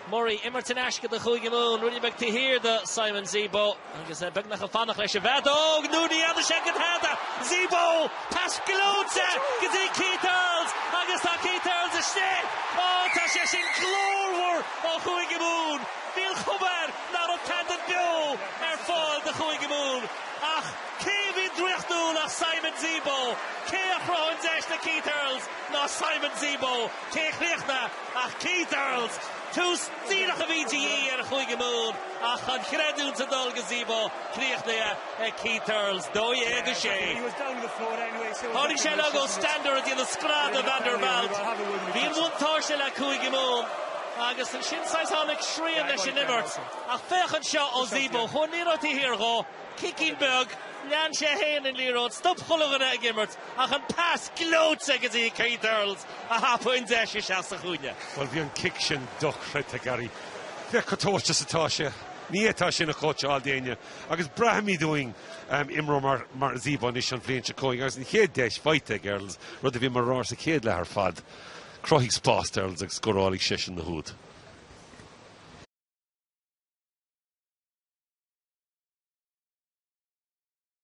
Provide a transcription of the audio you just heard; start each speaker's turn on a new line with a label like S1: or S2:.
S1: Murray, imirt in aisce do Chúige Mumhan, ruainne beag taobh thiar do Simon Zebo agus é beagnach ag fanacht leis an bhfeadóg nó ní dhearna sé go tada! Zebo! Pas gleoite go dtí Keith Earls agus tá Keith Earls istigh! Ó tá sé sin glórmhar ó Chúige Mumhan! Bhí an chuma air nach raibh tada beo ar fáil do Chúige Mumhan ach cé a bhí draíochtúil ach Simon Zebo? Cé a chruthaigh an deis do Keith Earls ná Simon Zebo? Cé a chríochnaigh ach Keith Earls? Tús díreach a bhí de dhíth ar Chúige Mumhan ach an chreidiúint ag dul go Zebo, críochnaithe ag Keith Earls. 12-6. Tháinig sé leo ó Stander ag déanamh scread do Van der Walt. Bhí an bhuntáiste le Cúige Mumhan agus ansin saghas tháinig srian leis an imirt. Ach féach anseo ó Zebo, chuaigh an liathróid taobh thiar dhó, cicín beag, lean sé féin an liathróid, stop chuile dhuine ag imirt ach an pas gleoite go dtí Keith Earls. A thapaigh an deis isteach sa chúinne.
S2: Bhuel, bhí an cic sin dochreidte, Gary. Féach chomh tomhaiste is atá sé. Ní fhéadfá sin a chóitseáil d'éinne. Agus braithimid uainn imreoir mar Zebo anois an bhliain seo chugainn agus an chéad deis faighte ag Earls, rud a bhí mar rá sa chéad leath ar fad. Cruthaigh spás d'Earls agus scórálfaidh seisean na húid.